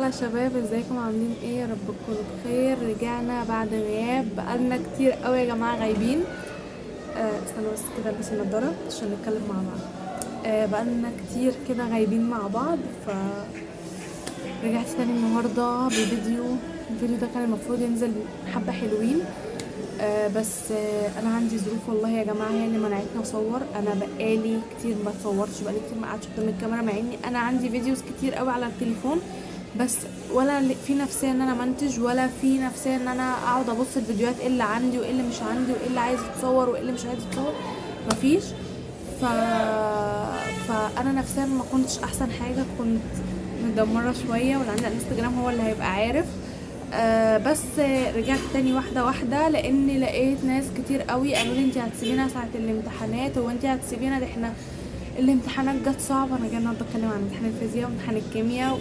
يلا يا شباب، ازيكم؟ عاملين ايه؟ يا رب تكونوا بخير. رجعنا بعد غياب، بقالنا كتير قوي يا جماعة غايبين. استنوا بس كده البس النضارة عشان نتكلم مع بعض. بقالنا كتير كده غايبين مع بعض، ف رجعت تاني النهارده بفيديو. الفيديو ده كان المفروض ينزل حبه حلوين، بس انا عندي ظروف والله يا جماعة هي اللي منعتني اصور. انا بقالي كتير ما اتصورتش، بقالي كتير ما قعدتش قدام الكاميرا، مع اني انا عندي videos كتير قوي على التليفون، بس ولا في نفسية ان انا منتج، ولا في نفسية ان انا اقعد ابص الفيديوهات ايه اللي عندي وايه اللي مش عندي وايه اللي عايز يتصور وايه اللي مش عايز يتصور، مفيش. فانا نفسيا ما كنتش احسن حاجه، كنت مدمرة شويه، واللي عندي على الانستجرام هو اللي هيبقى عارف. بس رجعت تاني واحدة واحده، لان لقيت ناس كتير قوي قالوا لي انت هتسيبينا ساعة الامتحانات، هو انت هتسيبينا؟ ده احنا الامتحانات جت صعبة. انا جاية النهارده اتكلم عن امتحان الفيزياء وامتحان الكيمياء،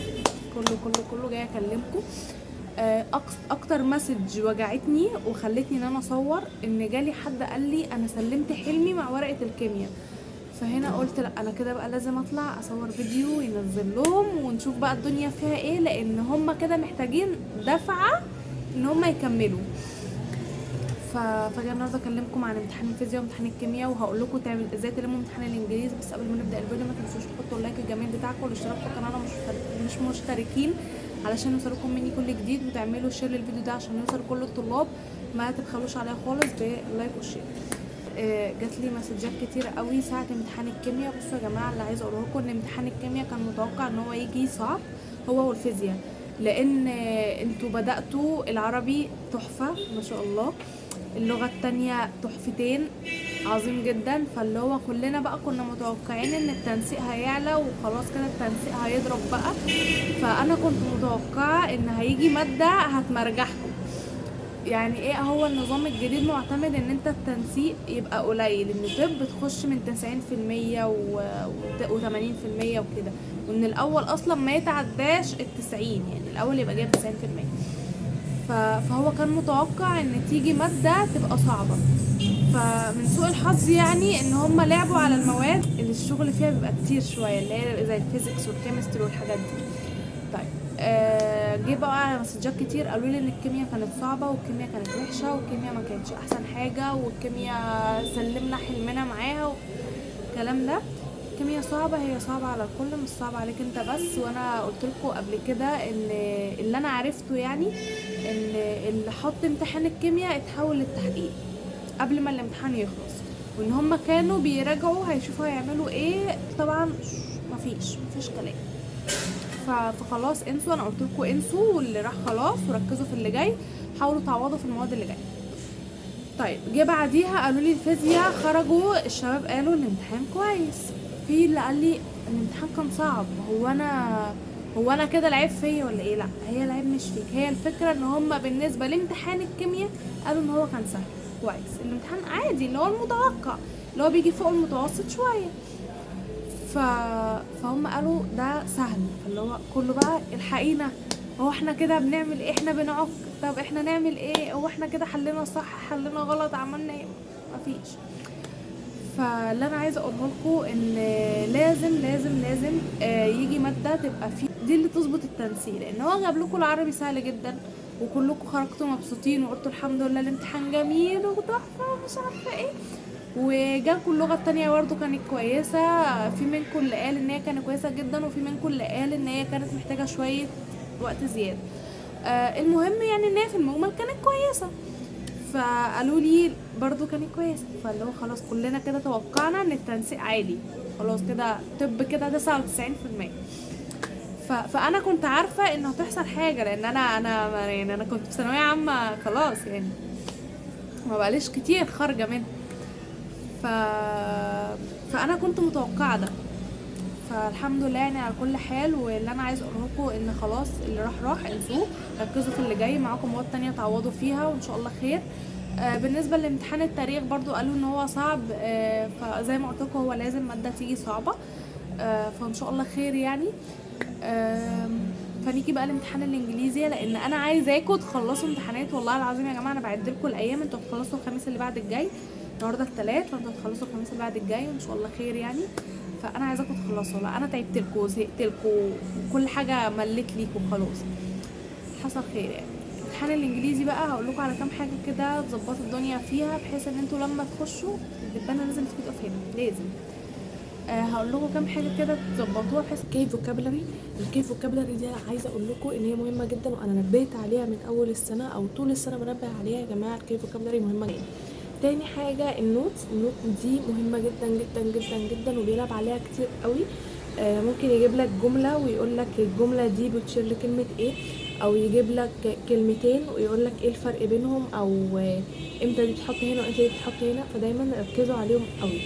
كله كله كله جاية اكلمكم. اكتر message وجعتني وخلتني ان انا اصور، ان جالي حد قال لي انا سلمت حلمي مع ورقة الكيمياء. فهنا قلت لا، انا كده بقى لازم اطلع اصور فيديو ينزل لهم ونشوف بقى الدنيا فيها ايه، لان هم كده محتاجين دفعه ان هم يكملوا. فجاي النهارده اكلمكم عن امتحان الفيزياء وامتحان الكيمياء، وهقول لكم تعمل ازاي تلموا امتحان الانجليزي. بس قبل ما نبدا الفيديو ما تنسوش تحطوا ال like الجميل بتاعكم والاشتراك في القناة لو مش مشتركين علشان يوصلكم مني كل جديد، وتعملوا share للفيديو ده عشان يوصل كل الطلاب. ما تبخلوش عليا خالص بال like وال share. جات لي مسجات كتير قوي ساعة امتحان الكيمياء. بصوا يا جماعه، اللي عايزه اقوله لكم ان امتحان الكيمياء كان متوقع ان هو يجي صعب هو والفيزياء، لان انتوا بداتوا العربي تحفة ما شاء الله، اللغة التانية تحفتين عظيم جدا، فاللي هو كلنا بقى كنا متوقعين ان التنسيق هيعلى وخلاص كده التنسيق هيضرب بقى. فانا كنت متوقعه ان هيجي مادة هتمرجحكم. يعني ايه؟ هو النظام الجديد معتمد ان انت التنسيق يبقى قليل، ان طب تخش من 90% و80% وكده، وان الاول اصلا ما يتعداش 90، يعني الاول يبقى جايب 90%. فهو كان متوقع ان تيجي مادة تبقى صعبة. فمن سوء الحظ يعني ان هم لعبوا على المواد اللي الشغل فيها بيبقى كتير شوية، اللي هي زي ال physics وال chemistry والحاجات دي. طيب جه بقى على مسجات كتير قالوا لي ان الكيمياء كانت صعبة، والكيمياء كانت وحشة، والكيمياء ما كانتش احسن حاجة، والكيمياء سلمنا حلمنا معاها والكلام ده. الكيمياء صعبة، هي صعبة على الكل، مش صعبة عليك انت بس. وانا قلت لكم قبل كده ان اللي انا عرفته يعني ان اللي حط امتحان الكيمياء اتحول للتحقيق قبل ما الامتحان يخلص، وان هم كانوا بيراجعوا هيشوفوا هيعملوا ايه. طبعا مفيش كلام. فخلاص انسوا، انا قلت لكم انسوا واللي راح خلاص، وركزوا في اللي جاي، حاولوا تعوضوا في المواد اللي جاية. طيب جه بعديها قالوا لي الفيزياء، خرجوا الشباب قالوا الامتحان كويس، في اللي قال لي الامتحان كان صعب. هو انا كده العيب فيا ولا ايه؟ لا، هي العيب مش فيك، هي الفكرة ان هما بالنسبة لامتحان الكيمياء قالوا ان هو كان سهل كويس، الامتحان عادي اللي هو المتوقع اللي هو بيجي فوق المتوسط شوية. فهم قالوا ده سهل، فاللي هو كله بقى الحقينا، هو احنا كده بنعمل ايه؟ احنا بنعك، طب احنا نعمل ايه؟ هو احنا كده حلينا صح، حلينا غلط، عملنا ايه؟ مفيش. فاللي انا عايزه اقوله لكم ان لازم لازم لازم يجي مادة تبقى فيه دي اللي تظبط التنسيق، لان هو جاب لكم العربي سهل جدا وكلكم خرجتوا مبسوطين وقلتوا الحمد لله الامتحان جميل وتحفه ومش عارفه ايه، وجالكم اللغة التانية برضو كانت كويسة، في منكم اللي قال ان هي كانت كويسة جدا، وفي منكم اللي قال ان هي كانت محتاجه شوية وقت زيادة. المهم يعني ان هي في المجمل كانت كويسة، فقالوا لي برضو كانت كويسة. فاللي هو خلاص كلنا كده توقعنا ان التنسيق عالي، خلاص كده طب كده 99%. فانا كنت عارفه ان هتحصل حاجة، لان انا يعني انا كنت في ثانوية عامة خلاص، يعني ما بقاليش كتير خارجه منها، فانا كنت متوقعه ده. فالحمد لله يعني على كل حال. واللي انا عايز اقوله لكم ان خلاص اللي راح راح، انسوه، ركزوا في اللي جاي، معاكم مواد تانية تعوضوا فيها وان شاء الله خير. بالنسبة لامتحان التاريخ برضو قالوا ان هو صعب، فزي ما قلت لكم هو لازم مادة تيجي صعبة، فان شاء الله خير يعني. فنيجي بقى لامتحان الانجليزي، لان انا عايزاكم تخلصوا امتحانات والله العظيم يا جماعة. انا بعد لكم الايام، انتوا هتخلصوا الخميس اللي بعد الجاي، النهارده الثلاث، فانتوا هتخلصوا الخميس اللي بعد الجاي وان شاء الله خير يعني. فانا عايزاكم تخلصوا. لا انا تعبت لكم وزهقت لكم وكل حاجة مليت ليكم، خلاص حصل خير يعني. امتحان الانجليزي بقى هقول لكم على كام حاجة كده تظبطوا الدنيا فيها، بحيث ان انتوا لما تخشوا الدبانه لازم تبقوا هنا، لازم. هقول لكم كام حاجة كده تظبطوها بحيث key vocabulary. ال key vocabulary دي عايزه اقول لكم ان هي مهمة جدا، وانا نبهت عليها من اول السنة او طول السنة بنبه عليها. يا جماعة ال key vocabulary مهمة جدا. تاني حاجة ال notes، ال note دي مهمة جدا جدا جدا جدا، وبيلعب عليها كتير قوي. ممكن يجيب لك جملة ويقول لك الجملة دي بتشير لكلمة ايه، او يجيب لك كلمتين ويقول لك ايه الفرق بينهم، او امتى دي بتتحط هنا وامتى دي بتتحط هنا. فدايما ركزوا عليهم قوي.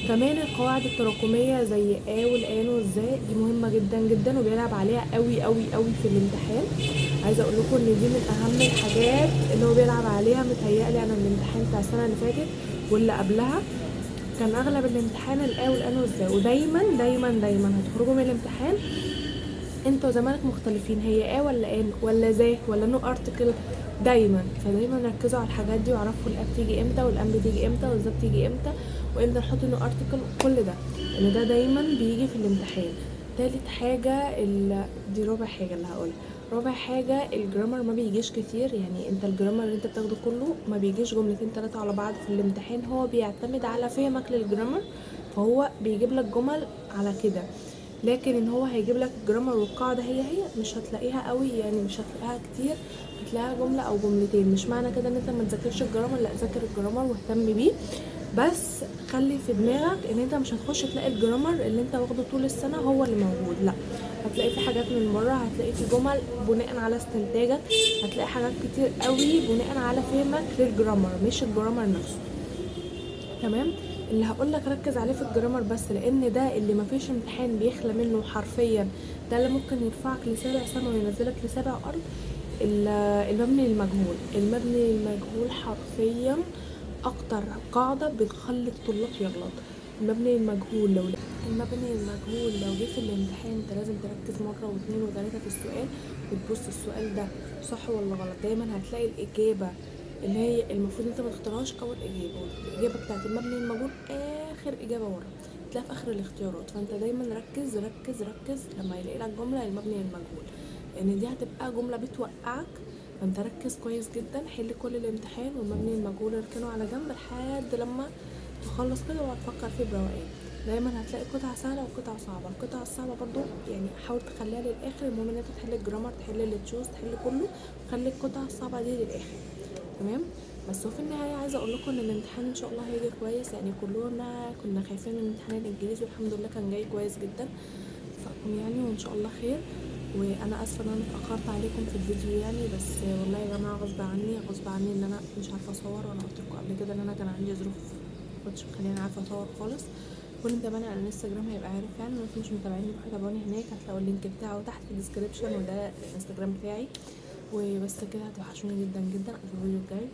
كمان القواعد التراكمية زي a وال an وال the دي مهمة جدا جدا، وبيلعب عليها قوي قوي قوي في الامتحان. عايزة اقول لكم ان دي من اهم الحاجات اللي هو بيلعب عليها. متهيألي انا الامتحان بتاع السنة اللي فاتت واللي قبلها كان اغلب الامتحان ال a وال an وال the، ودايما دايما دايما هتخرجوا من الامتحان انتوا وزمايلك مختلفين، هي a ولا an ولا the ولا no article دايما. فدايما ركزوا على الحاجات دي واعرفوا ال a بتيجي امتى وال an بتيجي امتى وال the بتيجي امتى وامتى نحط no article، كل ده لان ده دايما بيجي في الامتحان. تالت حاجة دي رابع حاجة اللي هقولها، رابع حاجة ال grammar ما بيجيش كتير. يعني انت ال grammar اللي انت بتاخده كله ما بيجيش جملتين تلاتة على بعض في الامتحان، هو بيعتمد على فهمك لل grammar، فهو بيجيب لك جمل على كده. لكن ان هو هيجيب لك ال grammar والقاعدة هي هي مش هتلاقيها قوي، يعني مش هتلاقيها كتير، هتلاقيها جملة او جملتين. مش معنى كده ان انت ما تذاكرش ال grammar، لا ذاكر ال grammar واهتم بيه، بس خلي في دماغك ان انت مش هتخش تلاقي ال grammar اللي انت واخده طول السنة هو اللي موجود، لا هتلاقي في حاجات من بره، هتلاقي في جمل بناء على استنتاجك، هتلاقي حاجات كتير قوي بناء على فهمك لل grammar مش ال grammar نفسه. تمام؟ اللي هقول لك ركز عليه في ال grammar بس، لان ده اللي مفيش امتحان بيخلى منه حرفيا، ده اللي ممكن يرفعك لسابع سما وينزلك لسابع ارض. المبني للمجهول. المبني للمجهول حرفيا اكتر قاعدة بتخلي الطلاب يغلط. المبني للمجهول لو المبني للمجهول لو جه في الامتحان انت لازم تركز مرة واتنين وتلاتة في السؤال، وتبص السؤال ده صح ولا غلط. دايما هتلاقي الاجابة اللي هي المفروض انت ما تختارهاش اول اجابه، الاجابة بتاعت المبني المجهول اخر اجابه ورا، تلاقيها في اخر الاختيارات. فانت دايما ركز ركز ركز لما يلاقي لك جملة المبني المجهول، لان دي هتبقى جملة بتوقعك. فانت ركز كويس جدا، حل كل الامتحان والمبني المجهول اركنه على جنب لحد لما تخلص كده وهتفكر فيه بروقان. دايما هتلاقي قطعة سهلة وقطعة صعبة، القطعة الصعبة برضو يعني حاول تخليها للآخر، المهم ان انت تحل ال grammar، تحل اللي choose، تحل كله، خلي القطعة الصعبة دي للآخر. تمام؟ بس وفي النهاية عايزة اقول لكم ان الامتحان ان شاء الله هيجي كويس، يعني كلنا كنا خايفين من امتحان الانجليزي والحمد لله كان جاي كويس جدا فاكم يعني، وان شاء الله خير. وانا اسفه ان انا اتاخرت عليكم في الفيديو يعني، بس والله يا جماعة غصب عني، غصب عني ان انا مش عارفه اصور، وانا قلت لكم قبل كده ان انا كان عندي ظروف مكنتش مخليني عارفه اصور خالص. كل اللي متابعني على الانستجرام هيبقى عارف يعني، لو انتوا مش متابعيني روحوا تابعوني هناك، هتلاقوا ال link بتاعه تحت في ال description، وده الانستجرام بتاعي. وبس كده، هتوحشوني جدا جدا. اشوفكم الفيديو الجاي.